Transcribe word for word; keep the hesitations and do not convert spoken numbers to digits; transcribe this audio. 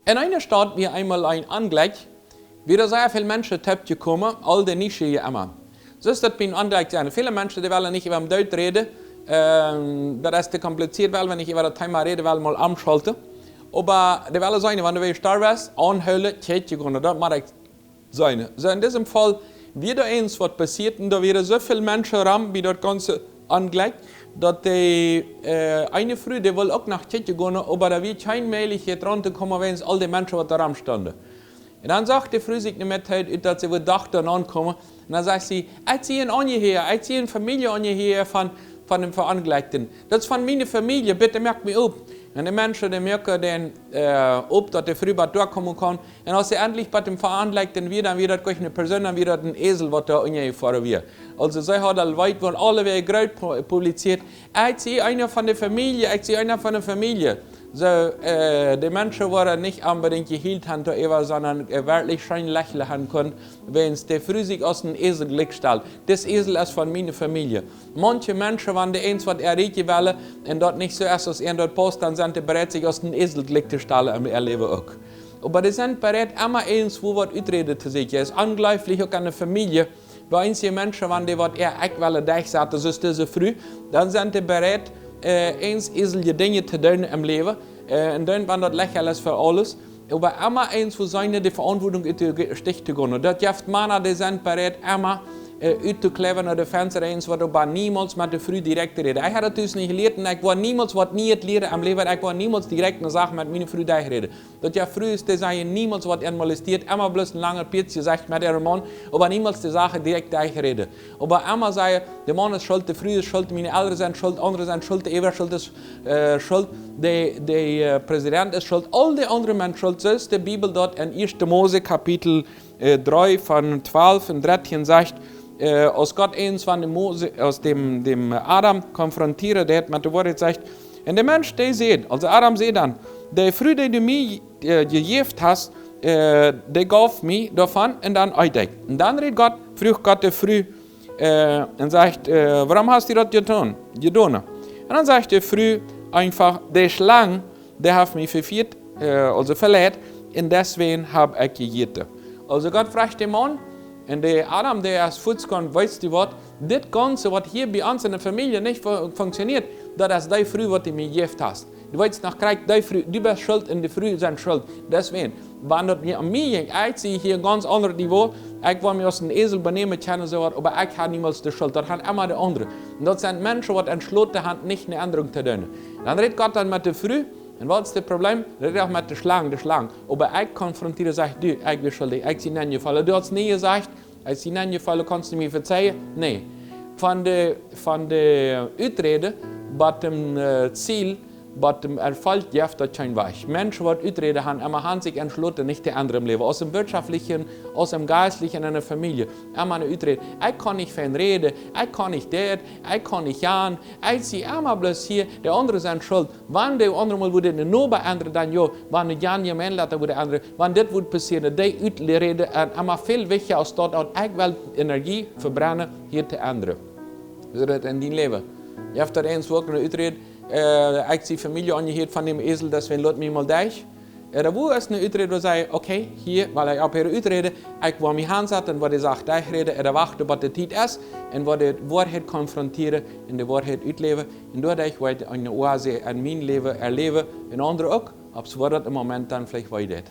En eene Staut wia eemol een Onjlekj, wia doa sea väl Menschen toopjekomen, aul de Nieschieje emma. Soo es daut bie een Onjlekj sennen. Väle Menschen, dee wellen nich äwa dän Doot räden, ähm, daut es too kompliziert, well wie nich äwa daut Thema räden, well wie mol omschalten. Oba dee wellen sennen, wan du wada stoawen best, aunhoolen, Kjoakj gonen, daut mott ekj sennen. Soo en disem Faul wia doa eens waut passieet, un doa wieren soo väl Menschen rom bie daut gaunze Onjlekj, daut dee, äh, eene Fru, dee wull uk no Kjoakj gonen, oba doa wia kjeene Mäajlichkjeit ran to komen, wäajens aul dee Menschen waut doa rom stunden. Un dan sach de Fru sikj ne Metheit ut, daut see wada doa aunkomen. Un dan sajcht see: "Ekj sie een Aunjehieja, ekj sie eene Famielje Aunjehieja von, von däm Veonjlekjten. Daut es von miene Famielje, bitte moakt mie op." Un de Menschen, dee muaken dän, äh, op, daut de Fru bat doa komen kunn. Un aus see entlich bat däm Veonjlekjten wia, dan wia daut kjeene Persoon, dan wia daut een Esel, waut doa unjajefoaren wia. Aulsoo, see haud aul wiet, wort aulewäajen groot pu-, publiziert: "Ekj sie eena von de Famielje, ekj sie eena von de Famielje." Soo, äh, de Menschen wieren nich onbedinjt jehielt han doaräwa, sonda, äh, werkjlich scheen lächeln han kunnen, wäajens de Fru sikj aus een Esel jlikj stald. "Dis Esel es von miene Famielje." Maunche Menschen, wan dee eens waut erreichen wellen un daut nich soo es aus an daut pausst, dan sent dee bereit, sikj aus een Esel jlikj to stalen em Läwen uk. Oba dee sent bereit, emma eens wua waut uträden to sennen. Es onjleeflich uk en de Famielje, bie eenje Menschen, wan dee waut äa Ekj wellen derchsaten, soo aus dise Fru, dan sent dee bereit, äh, eens eselje Dinja to doonen em Läwen, äh, un dan, wan daut lächerlich es fa aules. Oba emma eens wua sennen, de Veauntwuatunk ut de Ge-, Stich to gonen. Daut jeft Mana, dee sent bereit, emma, äh, uttokjleewen no de Fensta, eens waut, oba niemols met de Fru direkt räden. Ekj hab daut tus nich jelieet un ekj woa niemols waut Nieet lieren em Läwen, ekj woa niemols direkt ne Sach met miene Fru derchräden. Daut jeft Frues, dee sajen niemols waut an molestieet, emma bloos een langet Pietzje jesajcht met äaren Maun, oba niemols de Sach direkt derchräden. Oba emma sajen: "De Maun es schult, de Fru es schult, miene Elren sent schult, aundre sent schult, de Äwaschult es, äh, schult, de, de, äh, Präsident es schult, aul dee aundre sent schult." Soo es de Bibel daut en Ieeschte Mose Kapitel, äh, dree von twalf un dartieen sajcht, äh, aus Gott eens wan de Mose, aus däm, däm Adam konfrontieren deed met de Woarheit, sajcht: "Un de Mensch, dee säd", aulsoo Adam säd dan: "De Fru, dee du mie, äh, jejäft hast, äh, dee gauf mie doavon un dan eet ekj." Un dan rät Gott, fruach Gott de Fru, äh, un sajcht, äh: "Wuarom hast du daut jedonen, jedonen?" Un dan sajcht de Fru eefach: "De Schlang, dee haft mie vefieet, äh, aulsoo veleit, un deswäajen hab ekj jejäten." Aulsoo Gott fruach dän Maun, un de Adam, dee es fuaz jegonen: "Weetst du waut? Dit gaunze, waut hia bie ons en de Famielje nich fu-, funktionieet, daut es dee Fru, waut du mie jejäft hast. Du weetst noch krakjt, dee Fru, du best schult un de Fru sent schult. Deswäajen, wan daut mie om mie jinkj, ekj sie hia een gaunz aundret Niveau, ekj wudd mie aus een Esel benämen kjennen, soo waut, oba ekj hab niemols de Schult, daut han emma de aundre." Un daut sent Menschen, waut entschloten han, nich ne Endrunk to doonen. Dan rät Gott dan met de Fru, un waut es daut Problem? Rät hee met de Schlang, de Schlang. Oba ekj konfrontieren, sajcht: "Du, ekj sie schuldich, ekj sie nenjefollen. Du hast nie jesajcht, ekj sie nenjefollen, kaust du mie vezeien?" Nä. Von de, von de Uträd bat däm, äh, Ziel, bat däm Erfolg jeft daut kjeen Wajch. Menschen, waut Uträd han, emma han sikj entschloten, nich to endren em Läwen. Aus em wirtschaftlichen, aus em jeistlichen, en de Famielje. Emma ne Uträd. "Ekj kaun nich fein räden, ekj kaun nich dit, ekj kaun nich jan, ekj sie emma bloos hia, de aundre sent schult." Wan de aundre mol wudden äa Noba endren, dan jo, wan de jan Jemeentleet wudden endren, wan dit wudd passieren, dee Uträd, un emma väl wichtja aus daut, daut ekj well Energie vebrennen, hia to endren. Soo daut en dien Läwen. Jeft daut eens uk ne Uträd, äh, ekj sie Famielje aunjehieet von däm Esel, deswäajen lot mie mol derch. Äh, doa wua es ne Uträd, wua sajcht: "Okay, hia, well ekj opphieren uträden, ekj woa mie hansaten, woa de Sach derchräden, ooda wachten, bat de Tiet es, un woa de Woarheit konfrontieren un de Woarheit utläwen." Un doaderch woa ekj ne Oase en mien Läwen erläwen, un aundre uk, opp see woat daut em Moment dan veleicht wee deit.